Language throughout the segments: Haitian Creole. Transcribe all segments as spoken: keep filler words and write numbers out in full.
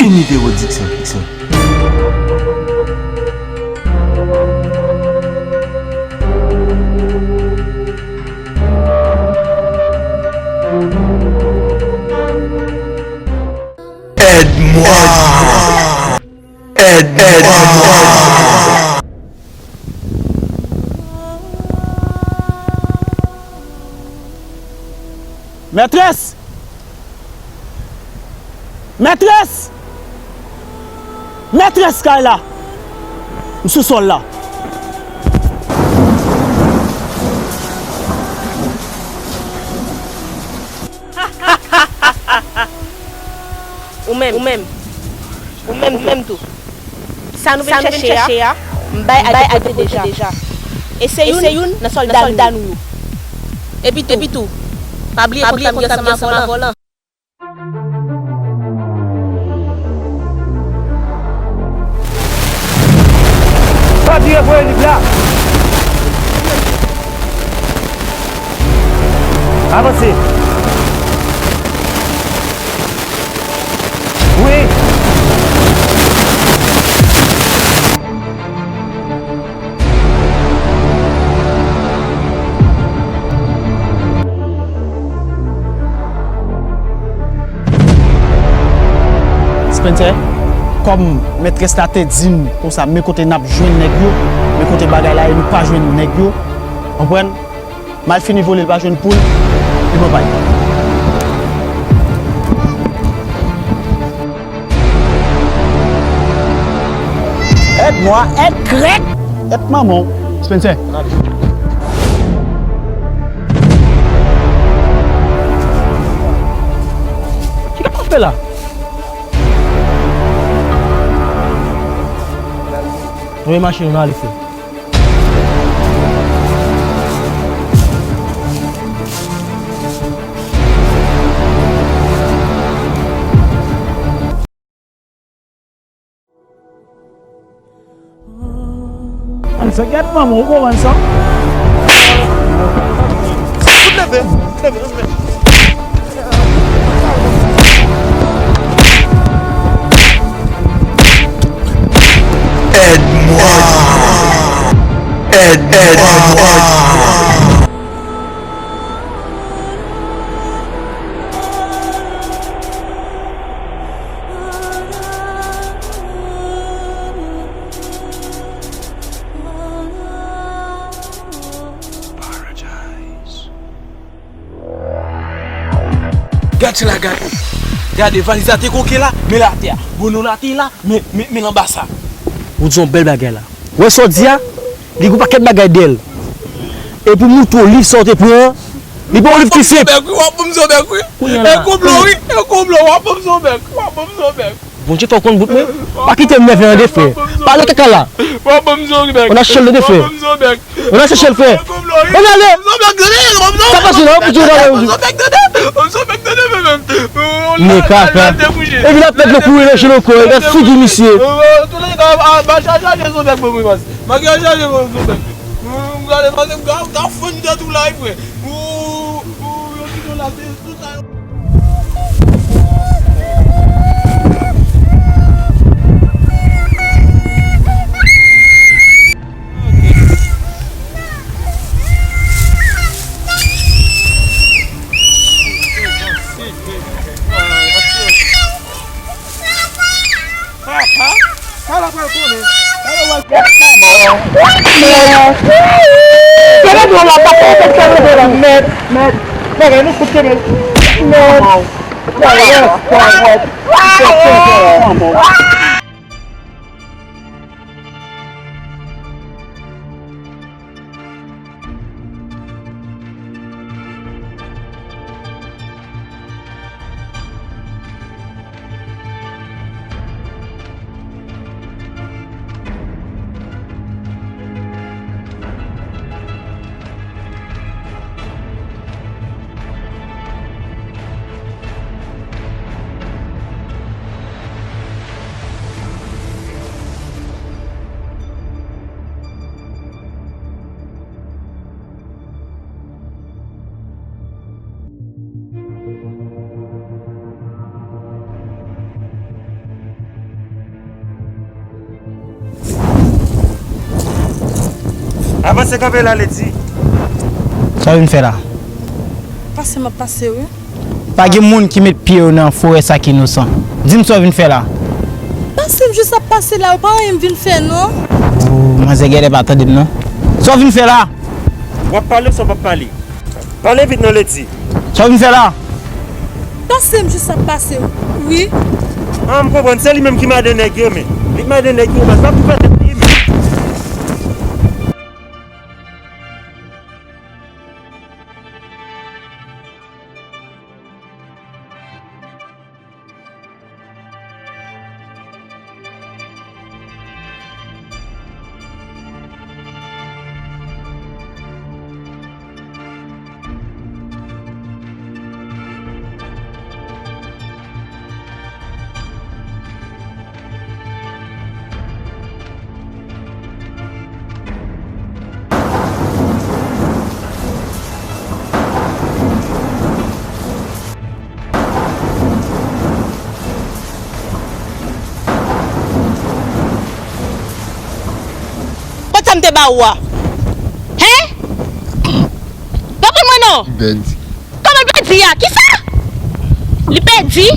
Inite Pwodiksyon. Aide-moi. Aide-moi. Mètrès! Mètrès! Mètrès kay la! M sou sòl la. Ou menm, ou menm, ou menm, ou menm tou. Sa nou vin chèche a, m bay Adye pote deja. E se youn nan sòlda nou yo. Epi tou, pa bliye kont la m gen ansanm a vòlò. Pa vire voye liv la. Avanse. Wi. Spencer, kòm mètrès la te di m konsa, men kote n ap jwenn nèg yo, men kote bagay la ye, nou pa jwenn nèg yo, konprann? M al fini vole l, pa jwenn poul, li pran pay. Aide-moi, aide krèk, aide manman w. Spencer. Ki sa w ap fè la? Voye machin ou nan ale fè. An sa gèt manman, ou konprann sa? Fout leve, fout leve, fout leve. Aide-moi. Aide-moi. Gad sa la, gade. Gade, valiz la te koke la, men l atè a. Bono la te la, men, men, men l anba sa. Ou di yon bèl bagay la. Wè sa w di a? Li gen yon pakèt bagay dèyè l. E pou moutre w liv sa w te pran an, li pa yon liv ki senp. W ap ban m zobèk, wi. Kounye a la. E konblo, wi. E konblo, w ap ban m zobèk. W ap ban m zobèk. Bondye fè w konn bout mwen. Pa kite m nève tande, frè. Pa nan kaka la. W ap ban m zobèk. On a chèl de fè. W ap ban m zobèk. On a chèchè l, frè. On ale. Sa pase la, pou di w ale. Men kaka. Epi l ap pèt nan kouri nan jeno kò, gad figi misye. Papa, sa la pral konnen. Sa la pral konnen. Mèt, mèt, bagay nou fout kenbe. Mèt. Pase kanpe la, Lady. Sa w vin fè la? Pase m ap pase, wi. Pa gen moun ki met pye yo nan forè sa ki inosan. Di m sa w vin fè la. Pase m jis ap pase la, wi, pa anyen m vin fè, non. Oh, manzè genlè pa tande m, non. Sa w vin fè la? W ap pale, sa w p ap pale. Pale vit non, Lady. Sa w vin fè la? Pase m jis ap pase, wi. Ah, m konprann, se li menm ki madan nèg yo, men. Li k madan nèg yo, baz, pa pou fè tèt li, men. Kot sa m te ba ou a? Hen? Reponn mwen non. Pèdi. Kòman l pèdi a? Kisa? Li pèdi?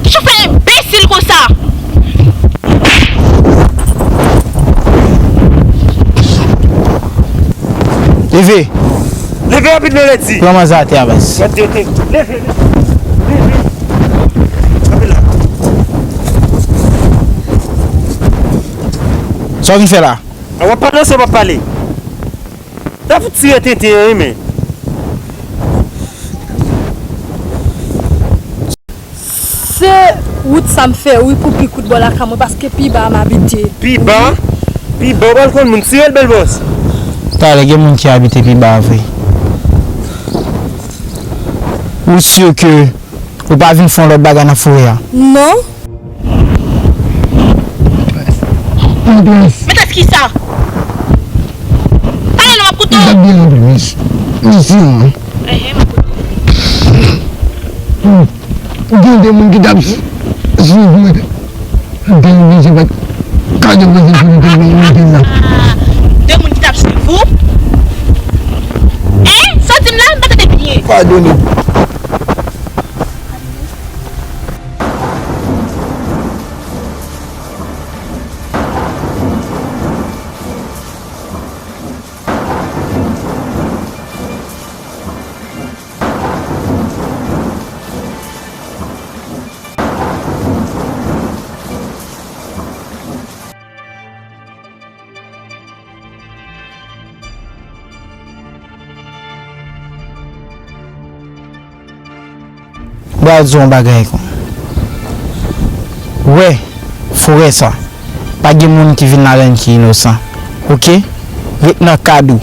Kijan w fè enbesil konsa? Leve! Leve rapid non, Lady! Pran manzè atè a, baz. Gade, leve, leve, leve. Kanpe la. Sa w vin fè la? A, w ap pale, w ap pale. Sa fout tire tenten an, wi, men. Se wout sa m fè, wi, pou pi kout bò lakay mwen, paske pi ba m abite. Pi ba? Pi ba, w pral konn moun, tire l, bèl bòs. Talè, gen moun ki abite pi ba vre. Ou si ke ou pa vin fè yon lòt bagay nan forè a? Non. Mèt eskisa. Talè non, m ap koute w. Li t ap byen anpil, mèsi. Mèsi, man. Ehe, m ap koute w. Gen de moun ki t ap swiv mwen. De moun ki t ap swiv mwen. De moun ki t ap swiv ou. Hein? Sa w di m la? M pa tande byen. Padone. M pral di w yon bagay kon. Wè, forè sa, pa gen moun ki vin ladan l ki inosan. Oke? Ret nan kad ou.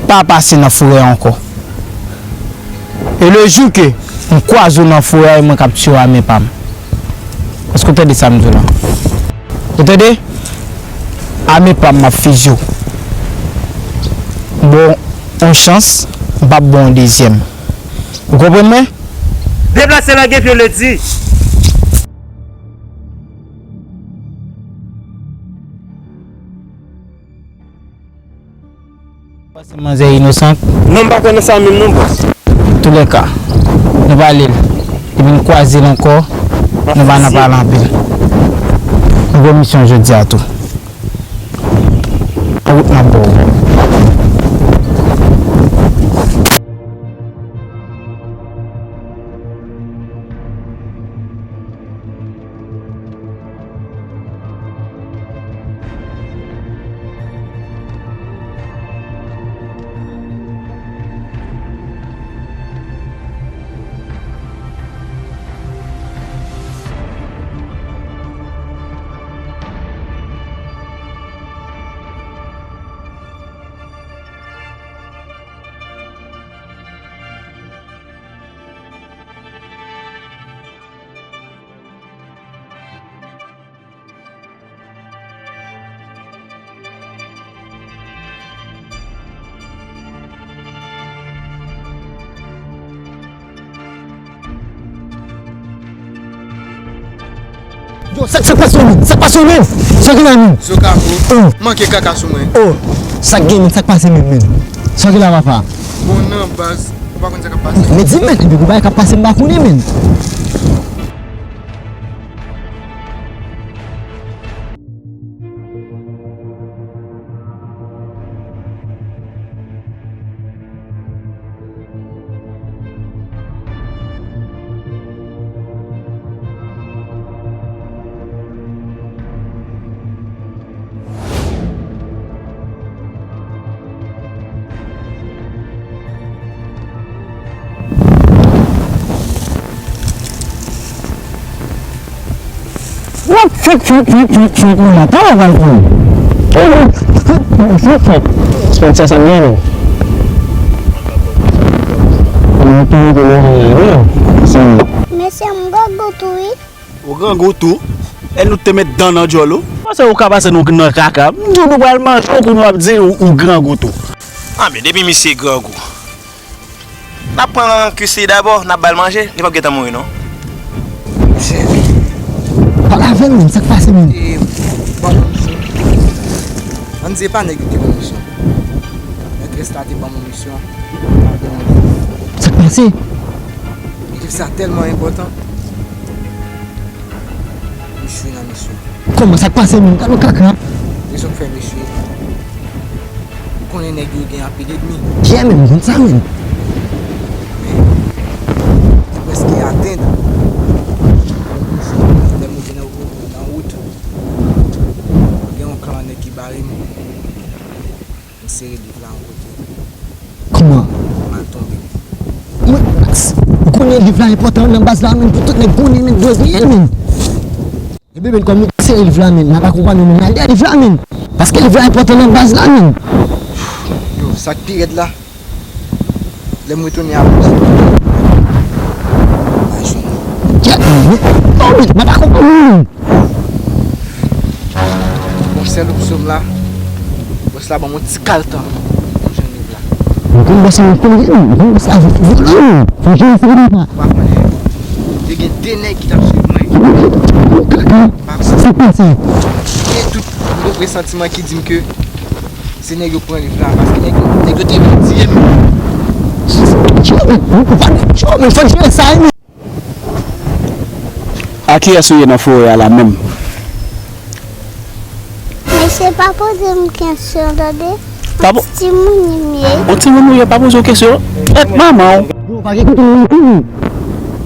Pa pase nan forè a ankò. E le jou ke m kwaze w nan forè a, e mwen k ap tiye w a men pa m. Èske w tande sa m di w la? Ou tande? A men pa m, m ap fizye w. M ba w yon chans, m p ap ba w yon dezyèm. Ou konprann mwen? Deplase lage pye w, Lady. Pase manzè inosan. Non, m pa kwè nan sa menm non, bòs. Antoulèka, nou pale l. Depi n kwaze l ankò, nou pa nan pale anpil. Nou gen misyon jodi a tou. Wout n ap ba w. Yo, sa, sa k pase, men? Sa k pase, men? Sa ki la, men? Zoka, bro. Oh. Manke kaka sou mwen. Oh, sa k gen, men? Sa k pase, men, men? Sa ki la, papa? Bon, nan baz, ou pa konn sa k ap pase. Men di, men, epi pou bagay k ap pase, m pa konnen, men. Wap fèk, fèk, fèk, fèk, fèk, nou la pa pral pran. Fèk, fèk, fèk. Spencer, sa m gen nou. Mwen tou, mwen tou, mwen tou, mwen tou. Mesye, m grangou tou, wi. Ou grangou tou? E nou te met dan nan djòl ou? Panse ou ka pase nou nan kaka. M di w nou pral manje w, kounye w ap di ou, ou grangou tou. Ah, men depi misye grangou. N ap pran kise dabò, n ap ba l manje, li p ap gentan mouri non. Pale avè l, menm, sa k pase, menm? E, ban mwen misyon. Ann di e pa nèg yo ki ban m misyon. Mètrès la te ban mwen misyon. Sa k pase? Ekip sa tèlman enpòtan. M echwe nan misyon. Kòman sa k pase menm? Gade yon kaka. Rezon k fè m echwe. Ou konnen nèg yo gen anpil ènmi. Yeah, men m konn sa, men. Men, m prèske atenn. Lè m rive nan, nan wout, gen yon klan nèg ki bare m. M sere liv la yon kote. Kòman? M al tonbe. Mwen, ou konnen liv la enpòtan nan baz la, men pou tout nèg konnen, men dwe genyen l, men. Ebyen, men, kòm nou te sere liv la, men, n ap akonpanye nou, men al dèyè liv la, men. Paske liv la enpòtan nan baz la, men. Yo, sa k pi rèd la, lè m retounen apre, m pa jwenn li. Kèt, men, oh, men, m ap akonpanye nou, men. Bon, sèl opsyon m la, bòs la ban m yon ti kal tan pou m jwenn liv la. M konn bòs la, m konn li, m konn bòs la, vòlò, non. Fò jwenn se li pa. Ou pa konnen, te gen de nèg ki t ap swiv mwen. Sa k pase? Gen tout yon presantiman ki di m ke se nèg yo pran liv la, paske nèg yo, nèg yo te vin tiye m. Tchou, men, ou pa, tchou, men fò jere sa, wi, men. A kiyès ou ye nan forè a la menm? Mesye, pa poze m kesyon, tande? Pa po- Yon timoun m ye. Yon timoun ou ye, pa poze w kesyon. Èt manman w. Yo, pa gen kote w ye tou.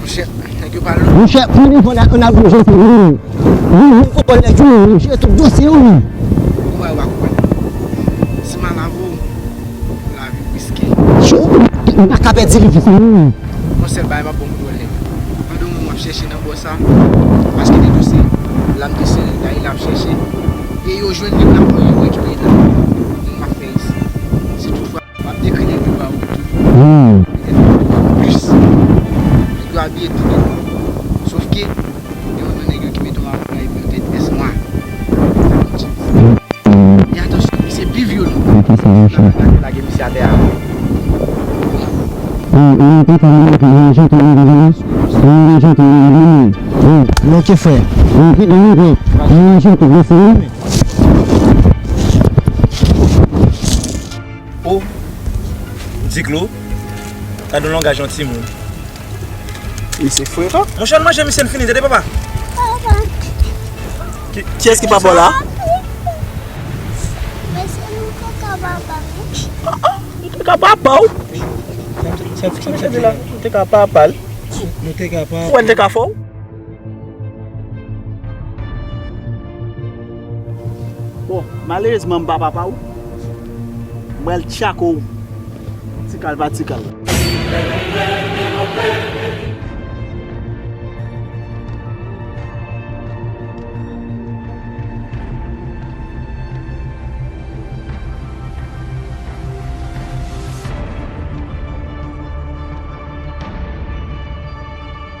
Monchè, nèg yo pa lou. Monchè, pran devan n a, n a bouje tou. Wi, wi, konprann nèg yo, wi, jere tout dosye yo, wi. Ou pa, ou pa konprann. Si m al avè w, lavi riske. Yo, m pa ka pèdi liv sa, wi. Yon sèl bagay m ap ba w pou dwòl nèg. Pandan yon moun w ap chèche nan bò sa, paske te dosye, l ap deside, la, l ap chèche. E yo jwenn li, l ap pran, yo rekipere l. Moun m ap fè isi. Si toutfwa, m ap dekri nèg yo ba ou tou. Petèt plis. Nèg yo abiye tou byen. Sòf ke, gen yon nèg yo ki mete yon avòt la epi yo te di S nwa. E atansyon, misye pi vye w. Lage misye atè a. Ok, frè. Oh, Diklo, gade yon langaj yon timoun. Misye frekan. Monchè, n manje misye n fini, tande papa. Ki, kiyès ki papa w la? Mesye, nou te ka papa, wi. Ah, ah, nou te ka papa w. Sa, sa, sa, sa, nou te ka papa l. Nou te ka papa. Ou wè n te ka fè w? Bon, malerezman, m pa papa w. M pral tchako w. Ti kal pa ti kal.